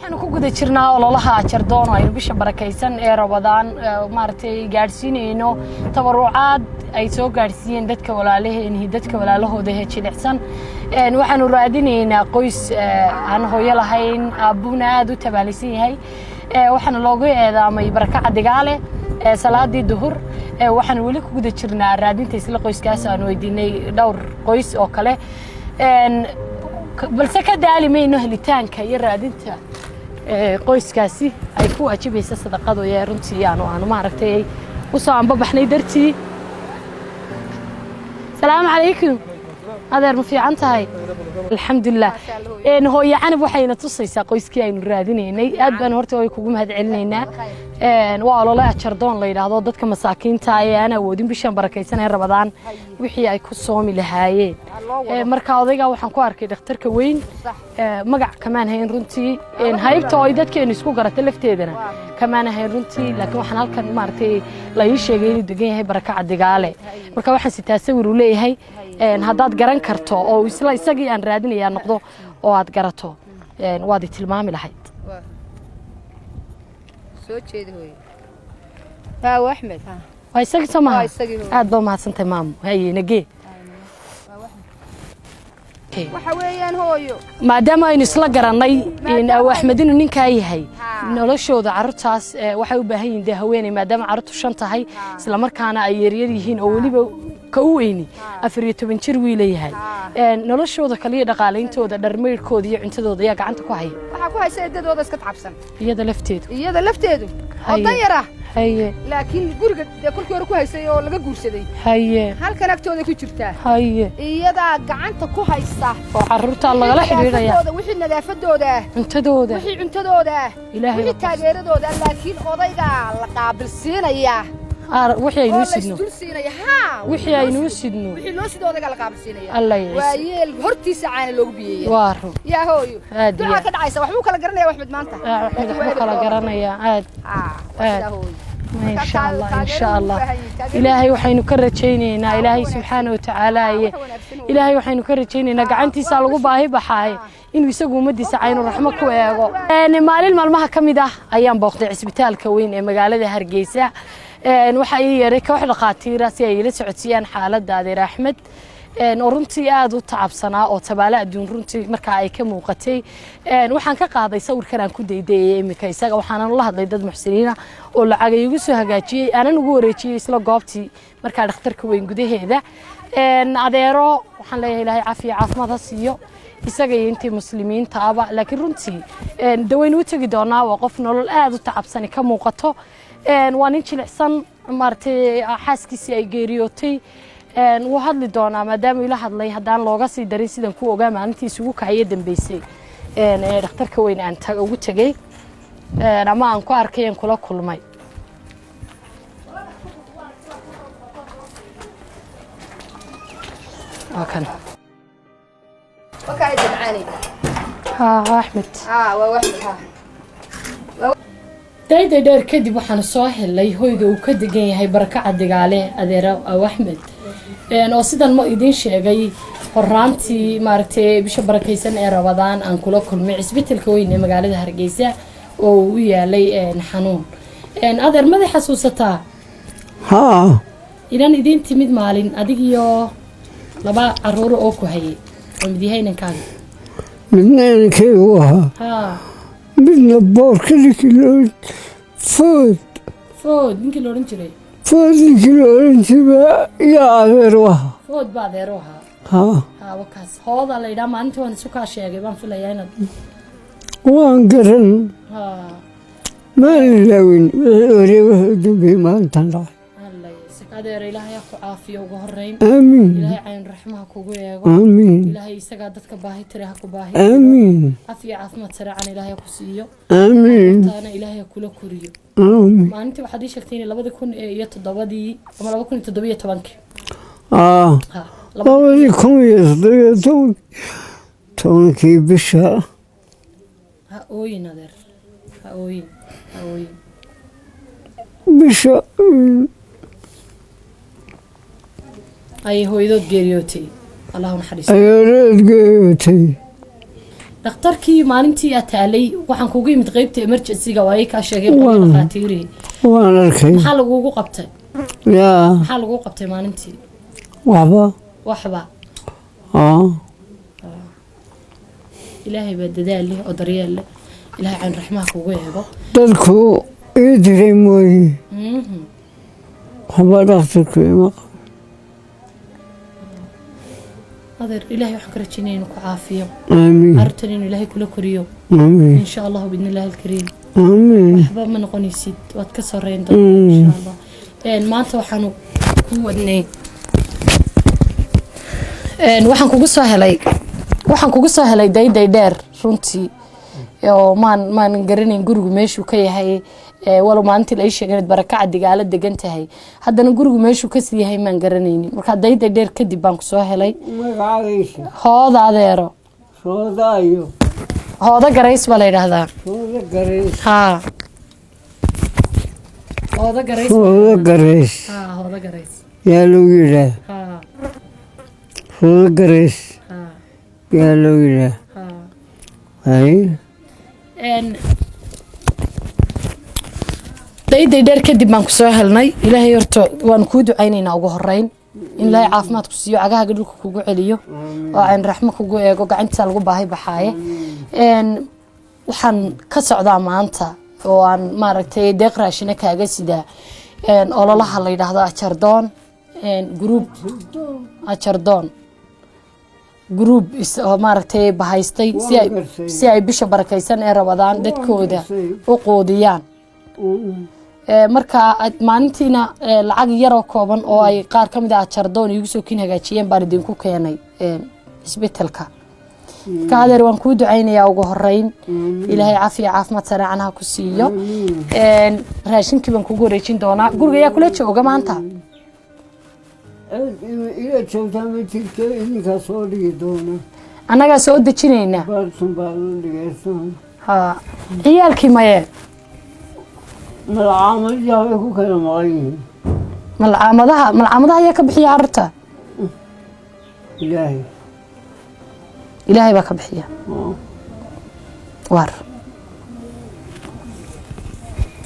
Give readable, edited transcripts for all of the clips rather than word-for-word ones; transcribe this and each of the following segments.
Waxaanu ku guda jirnaa ololaha Ajardoon oo aynu bisha barakaysan ee Rabadaan maaragtay gaadhsiinayno tabarucaad ay soo gaadhsiiyeen dadka walaalaheenhi, dadka walaalahooda ee jilicsan. Waxaanu raadinaynaa qoys aan hooyo lahayn, aabbuna aad u tabaalaysan yahay. Waxaana loogu eedaamay Barakaca Digaale salaadii duhur. Waxaanu weli ku guda jirnaa raadinta isla qoyskaas, aanu weydiinay dhowr qoys oo kale, balse ka daali mayno helitaanka iyo raadinta qoyskaasi ay ku waajibaysa sadaqadu ee runtii aanu maaragtay u soo anbabaxnay dartii. Salaamu calaykum adeer, ma fiican tahay? Alxamdulilah. Hooyo Canab waxayna tusaysaa qoyskii aynu raadinaynay. Aad baan horta way kugu mahad celinaynaa. Waa olole Ajardoon la yidhaahdo, dadka masaakiinta ee aan awoodin bishan barakaysan ee Rabadaan wixii ay ku soomi lahaayeen. Marka odaygaa waxaan ku arkay dhakhtarka weyn. Magac kamaan hayn runtii, haybta oo ay dadkeenu isku garata lafteedana kamaan hayn runtii, laakiin waxaan halkan maaragtay la ii sheegay inuu degan yahay Barakaca Digaale. Marka waxaan sitaa sawir uu leeyahay. Haddaad garan karto oo isla isagii aan raadinayaa noqdo oo aad garato, waad i tilmaami lahayd. Soo jeedi hooyo. Haa, Axmed. Waa isagii soo maha? Waa isagii hooyo. Aad baa umahadsantahay maamo. Haye, nagee. Waxa weeyaan hooyo. Maadaama aynu isla garannay in aw Axmed inuu ninkaa yahay, noloshooda carruurtaas waxay u baahan yihiin dee haweeney, maadaama carruurtu shan tahay, isla markaana ay yaryar yihiin oo weliba ka u weyni 14 jir wiila yahay. Noloshooda kale iyo dhaqaaleyntooda, dharmaydhkooda iyo cuntadooda ayaa gacanta ku haya? Waxaa ku haysa eedadooda iska tacabsan. Iyada lafteedu? Iyada lafteedu oo dan yar ah, laakiin guriga dee kolkii hore ku haysay oo laga guursaday. Halkan agtooda ku jirtaa. Iyadaa gacanta ku haysa. Oo carruurtaa lagala xidhiidhaya? Nadaafadooda, wixii nadaafadooda ah. Cuntadooda. Wixii cuntadooda ah. Ilaahay wixii waa taageeradooda ah, laakiin odaygaa la qaabilsiinayaa. Wixii oo aynuu la sidno. Isdul siinaya haa. Wixii aynuu sidno. Wixii loo sido odaygaa la qaabilsiinaya. Alla yciise. Waa yeel hortiisa caana loogu biyeeya. Waa run. Yaa hooyo. Aad iyo ducaa aad. ka dhacaysa, waxbuu kala garanaya Axmed maanta. Axmed Laakiin waa waxbuu kala eber. garanayaa aad. Haa, waa Aad. sidaa hooyo. Insha Allah, insha Taageero Allah. u baahan yihiin, taageero. Ilaahay waxaynu ka rajaynaynaa, Ilaahay wax wanaagsan. subxaana wa tacaala Wax wanaagsan oo- Ilaahay waxaynu ka rajaynaynaa gacantiisa lagu baahi baxaaye inuu isagu ummaddiisa caynu raxmo ku eego. Maalin maalmaha ka mid ah ayaan booqday cisbitaalka weyn ee magaalada Hargeysa. Waxaa ii yeeray koox dhakhaatiira si ay ila socodsiiyaan xaaladda adeer Axmed, oo runtii aad u tacabsanaa oo tabaale adduun runtii markaa ay ka muuqatay. Waxaan ka qaaday sawirkan aan ku daydayay iminka isaga, waxaanan la hadlay dad muxsiniina oo lacag ay igu soo hagaajiyey, aanan ugu wareejiyey isla goobtii markaa dhakhtarka weyn gudaheeda. Adeero waxaan leeyahay Ilaahay caafiya caafimaad ha siiyo isaga iyo intii muslimiinta aba, laakiin runtii dawaynu u tegi doonaa. Waa qof nolol aad u tacabsani ka muuqato. Waa nin jilicsan, maaragtay xaaskiisii ay geeriyootay. Wuu hadli doonaa maadaama ila hadlay, haddaan looga sii darin sidan ku ogaa maalintii isugu kacaya dambeysay ee dhakhtarka weyn aan ugu tegey, ama aan ku arkay, aan kula kulmay. Waa kan. Wakaa idin. Haa, Axmed. Haa, waa Axmed haa. Dayday dheer kadib waxaanu soo helay hoyga uu ka degan yahay Barakaca Digaale adeer aw Axmed, oo sidan ma idiin sheegay horaantii maaragtay bisha barakaysan ee Rabadaan aan kula kulmay cisbitalka weyn ee magaalada Hargeysa oo uu u yaalay xanuun. Adeer, maday xasuusataa? Haa. Inaan idiin timid maalin adigiyo laba caruuro oo ku hayay oo mid yahay inankaaga. Midna inankaygu ahaa. Midna boorka ninkii loo Food. Food ninkii la odhan jiray. Food ninkii la odhan jiray yaa adeer u ahaa. Food baa adeer u ahaa. Haa. Haa, wakaas hooda la yidhaha. Maalintii waan isu kaa sheegay baan filayaa inaad Waan garan. Maan ilaawin wixii hore, wixii u dambeeyey maalintan dhacay. Alla yasik adeer, Ilaahay ha ku caafiyo ugu horeyn. Aamiin. Ilaahay cayn raxmaha kugu eego. Aamiin. Ilaahay isagaa dadka baahi tire ha ku baahi. Aamiin. Cafiyo caafimaad sareecan Ilaahay ha ku siiyo. Aamiin. Taana Ilaahay ha kula koriyo. Aamiin. Maalintii waxaad ii sheegtay in 2007-dii ama 2017-kii. Aa. Ha. 2017-kii bisha. Ha ooyin adeer, ha ooyin, ha ooyin. Bisha. Ayay hooyadood geeriyootay, Allah u naxariisto. Ayoodeed geeyootay. Dhakhtarkii maalintii aad taalay waxaan kugu yimid qeybta emergency-ga, waa ay kaa sheegeen qolyo dhakhaatiirihii. Waan arkay. Maxaa lagugu qabtay? Yaa. Maxaa lagugu qabtay maalintii? Waxba. Waxba? Aa. Ilaahay baa dadaal leh oo daryeel leh. Ilaahay cayn raxmaha kugu eego. Dadku ii diray mooye, waxba dhakhtarku ima qabo. Adeer, ilaahay waxaan ka rajaynaya inuu ku caafiyo. Aamiin. Carruurtan inuu Ilaahay kula koriyo. Aamiin. Insha Allahu, biidni Illaahi alkariim. Aamiin. Waxba ma noqonaysid, waad ka soreyn doontaa insha Allah. Maanta waxaanu ku wadnay waxaan kugu soo helay dayday dheer runtii, oo maan garanayn gurigu meeshuu ka yahay. Walow maalintii la ii sheegay inaad Barakaca Digaalo degan tahay, haddana gurigu meeshuu kasii yahay maan garanaynin. Marka dayday dheer kadib baan kusoo helay. Magacaysa? Hooda, adeero. Soodaayo. Hoodo Garays baa la yidhaahdaa. Sooda Garays. Haa, Hoodo Garays. Sooda Garays. Haa, Hoodo Garays. Yaa lagu yidhaah? Haa. Sooda Garays. Haa. Yaa lagu yidhaah? Haa. Hay. Dayday dheer kadib baan kusoo helnay. Ilaahay horta waanu kuu ducaynaynaa ugu horeyn in Ilaahay caafimaad ku siiyo, cagahaaga dhulka kugu celiyo oo aan raxmo kugu eego, gacantiisa lagu baahi baxaaye. Waxaan ka socdaa maanta oo aan maaragtay deeq raashina kaaga sidaa ololaha la yidhaahdo Ajardoon group. Ajardoon group oo maaragtay bahaystay si ay Waan gartay. si ay bisha barakaysan ee Rabadaan dadkooda gartay. u quudiyaan. Marka maalintiina lacag yaroo kooban oo ay qaar ka mid ah Ajardoon iigu soo kiin hagaajiyeen baan idinku keenay isbitelka. Marka adeer, waan kuu ducaynayaa ugu horeyn, Ilaahay cafiya caafimaad sareecan ha ku siiyo. Raashinkii baan kugu wareejin doonaa. Guriga yaa kula jooga maanta? Cid ila joogtaa ma jirto, idinkaa soo dhigi doona. Annagaa soo dejinaynaa. Baartan baa la dhigaysan. Ha, ciyaalkii maye? Malcaamadaha way ku kala maqan yihiin. Malcaamadaha ayaa ka bixiya carruurta? Ilaahay. Ilaahay baa ka bixiya. Waar,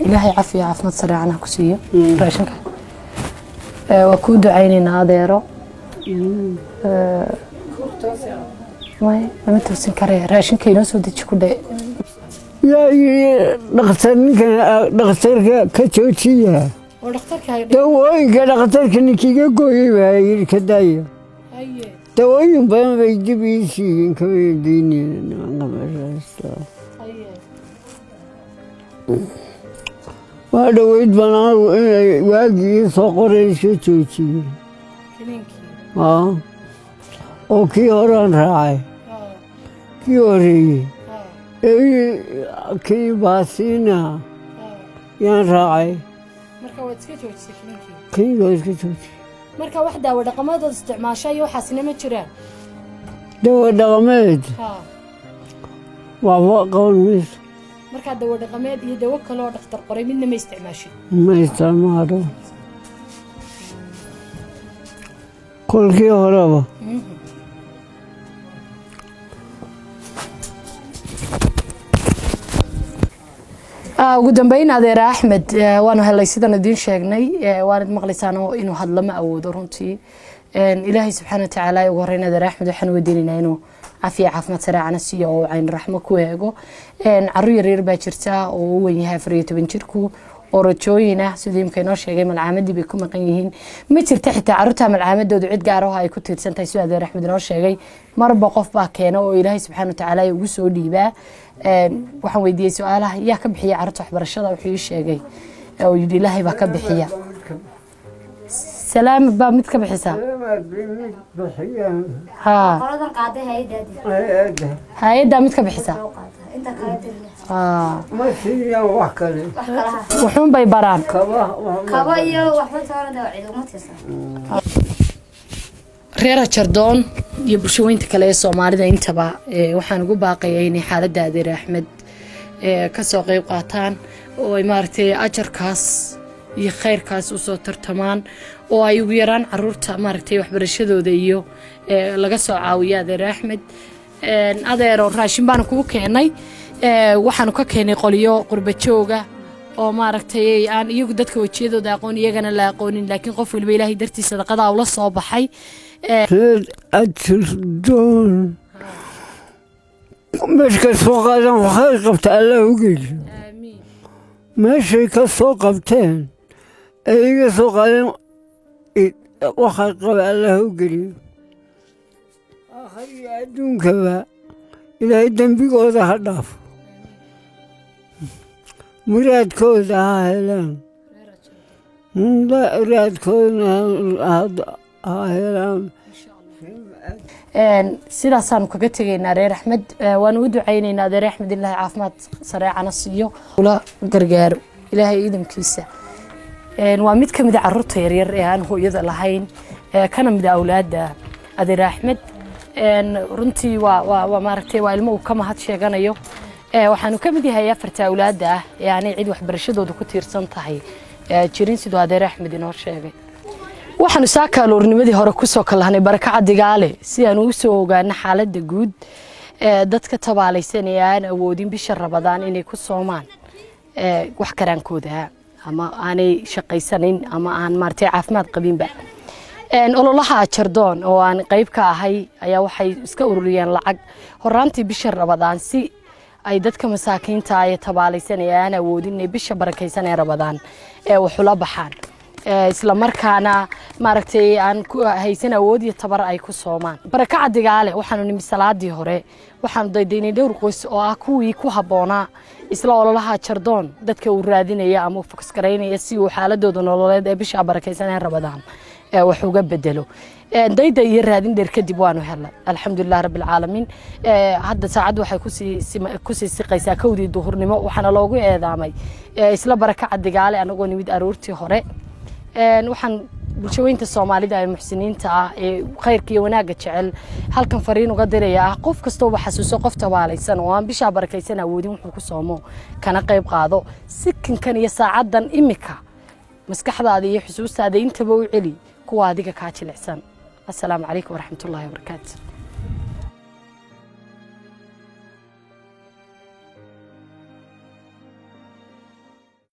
Ilaahay cafiya caafimaad sareecan ha ku siiyo. Raashinka waa kuu ducaynaynaa, adeero. May, lama toosin kare, raashinka inoo soo deji ku dhe. Yaa yidhi dhakhtar ninkan dhakhtarka ka joojiya? Oo dhakhtarka? Dawooyinka dhakhtarka ninkiiga gooyey baa yidhi ka daaya. Dawooyin badan bay dib ii siiyeen, kama diineen nimanka meesha haystaa. Waa dhoweyd baan anigu inay waagii ii soo qoreen iska joojiyey. Kiniinkii? Aa, oo kii horaan raacay, kii horeeyey ee kii baasiina yaan raacay. Marka waad iska joojisay kiniinkii? Kii waa iska joojiyey. Marka wax daawo dhaqameedood isticmaasha iyo waxaasina ma jiraan? Dawo dhaqameed waxba qaban mayso. Markaa dawo dhaqameed iyo dawo kale oo dhakhtar qoray midna ma isticmaashin? Ma isticmaalo kolkii horeba. Ugu dambeyn, adeer Axmed, waanu helay sidaan idiin sheegnay. Waanad maqlaysaan oo inuu hadlo ma awoodo runtii. Ilaahay subxaana watacaala ugu horreyn adeer Axmed waxaan weydiinaynaa inuu cafiya caafimaad sareecana siiyo oo cayn raxmo ku eego. Carruur yaryar baa jirta oo u weyn yahay 14 jirku oo rajooyin ah, siduu imka inoo sheegay malcaamadii bay ku maqan yihiin. Ma jirta xitaa carruurta malcaamadoodu cid gaar ah ay ku tiirsan tahay. Siduu adeer Axmed inoo sheegay, marba qof baa keena oo Ilaahay subxaana watacaala ugu soo dhiibaa. Waxaan weydiiyey su-aalaha yaa ka bixiya carruurta waxbarashada. Wuxuu ii sheegay oo yidhi Ilaahay baa ka bixiya. Salaam baa mid ka bixisa. Ha. Qoladan qaaday hay-adaadii. Hay-adda. Hay-addaa mid ka bixisa. Soo qaata inta kale dee. Ha. Ma siiyaan wax kale. Wax kalaha. Wuxuun bay baraan. Kaba. Kabo iyo waxba toona dee cid uma tirsan. Reer Ajardoon iyo bulshaweynta kale ee Soomaalida intaba waxaan ugu baaqayaa inay xaaladda adeer Axmed ka soo qeyb qaataan oo ay maaragtay ajarkaas iyo khayrkaas usoo tartamaan oo ay ugu yaraan caruurta maaragtay waxbarashadooda iyo laga soo caawiyo adeer Axmed. Adeero, raashin baanu kuu keennay. Waxaanu ka keenay qoliyo qurba jooga oo maaragtay aan iyagu dadka wejiyadooda aqoon, iyagana la aqoonin, laakiin qof waliba Ilaahay dartii sadaqadaa ula soo baxay. Reer Ajardoon meesha ka soo qaadeen waxay qabta Allah u geliyo. Meeshay ka soo qabteen ee iga soo qaadeen, waxay qaba Allah u geliyo. Aakhir iyo adduunkaba Ilaahay dembigooda ha dhaafo, muraadkooda ha helaan, muraadkoodana ha helaan. Sidaasaanu kaga tegaynaa reer Axmed. Waanu u ducaynaynaa adeer Axmed, Ilaahay caafimaad sareecana siiyo, ula gargaaro Ilaahay idamkiisa. Waa mid ka mid a caruurta yaryar ee aan hooyada lahayn, kana mid a awlaadda adeer Axmed. Runtii waa maaragtay, waa ilmo uu ka mahad sheeganayo. Waxaanu ka mid yahay afarta awlaadda ah ee aanay cid waxbarashadooda ku tiirsan tahay jirin, siduu adeer Axmed inoo sheegay. Waxaanu saaka aloornimadii hore kusoo kallahnay Barakaca Digaale si aanu u soo ogaano xaaladda guud ee dadka tabaalaysan ee aan awoodin bisha Rabadaan inay ku soomaan wax karaankooda, ama aanay shaqaysanayn, ama aan maaragtay caafimaad qabinba. Ololaha Ajardoon oo aan qayb ka ahay ayaa waxay iska ururiyeen lacag horaantii bisha Rabadaan si ay dadka masaakiinta ee tabaalaysan ee aan awoodin inay bisha barakaysan ee Rabadaan ee wax ula baxaan, isla markaana maaragtay aan ku haysan awood iyo tabar ay ku soomaan. Barakaca Digaale waxaanu nimi salaadii hore. Waxaanu daydaynay dhowr qoys oo ah kuwii ku habboonaa isla ololaha Jardoon dadka uu raadinaya ama uu focus garaynaya si uu xaaladooda nololeed ee bisha barakaysan ee Rabadaan ee wax uga bedelo. Dayda iyo raadin dheer kadib waanu helnay, alxamdulilah rabbilcaalamiin. Hadda saacaddu waxay kusii siqaysaa 1dii duhurnimo. Waxaana loogu eedaamay isla Barakaca Digaale anagoo nimid aroortii hore. Waxaan bulshaweynta Soomaalida ee muxsiniinta ah ee khayrka iyo wanaagga jecel halkan fariin uga diraya ah: qof kastooba xasuuso qof tabaalaysan oo aan bishaa barakaysan awoodin wuxuu ku soomo, kana qayb qaado. Sikinkan iyo saacaddan imika maskaxdaada iyo xusuustaada intaba u celi kuwa adiga kaa jilicsan. Assalaamu calaykum waraxmatullaahi wabarakaatu.